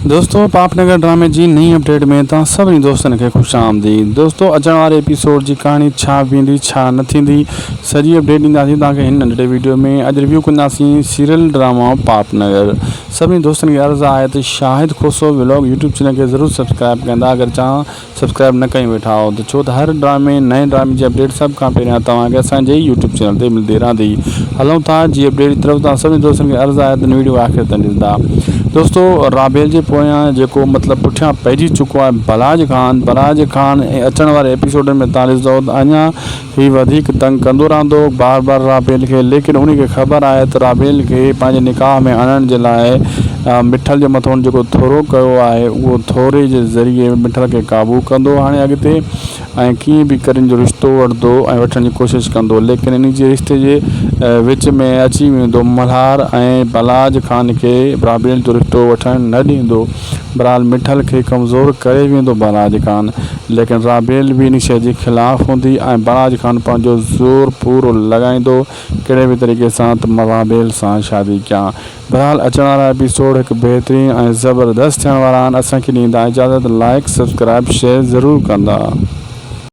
دوستو پاپ نگر ڊرامي جي نئين اپڊيٽ ۾ توهان سڀني دوستن کي خوش آمديد دوستو اچڻ واري ايپيسوڊ جي ڪهاڻي ڇا ويندي ڇا نه ٿيندي سڄي اپڊيٽ ڏينداسين توهان کي هن ننڍڙي ويڊيو ۾ اڄ ريويو ڪنداسين سيريل ڊرامو پاپ نگر سڀني دوستن کي عرض آهي ته Shahid Khoso vlog YouTube channel کي ضرور سبسڪرائب ڪندا اگر چاهه سبسڪرائب نه ڪيون ويٺا آهيو ته ڇو ته هر ڊرامي نئين ڊرامي جي اپڊيٽ سڀ کان پهريان توهان کي اسان جي يوٽيوب چينل تي ملدي رهندي هلون ٿا جي اپڊيٽ جي طرف توهان سڀني دوستن کي عرض آهي ته ويڊيو آخر تائين ڏسندا دوستو رابيل جي پويان جيڪو مطلب پٺيان پئجي چڪو آهي بلاج خان بلاج خان اچڻ واري ايپيسوڊن ۾ توهان ڏسندو ته اڃا هي وڌيڪ تنگ ڪندو رهندو هو بار بار رابيل کي ليڪن انهي کي خبر آهي ته رابيل کي پنهنجي نڪاح ۾ آڻڻ جي لاء مٺل جي مٿو هن جيڪو ٿورو ڪيو آهي اهو ٿوري جي ذريعي مٺل کي قابو ڪندو هاڻي اڳتي ۽ ڪيئن به ڪري ان جو رشتو وٺندو ۽ وٺڻ جي ڪوشش ڪندو ليڪن انهي جي رشتي جي وچ ۾ اچي ويندو ملهار ۽ بلاج خان کي رابيل جو رشتو وٺڻ نه ڏيندو. بھرحال مٺل کي ڪمزور ڪري ويندو بلاج خان ليڪن رابيل به ان شيء جي خلاف هوندي ۽ بلاج خان پنهنجو زور پورو لڳائيندو ڪهڙي به طريقي سان ته مان رابيل سان شادي ڪيان بھرحال اچڻ وارا ايپيسوڊ هڪ بهترين ۽ زبردست ٿيڻ وارا آهن اسان کي ڏيندا اجازت لائيڪ سبسڪرائب شيئر ضرور ڪندا.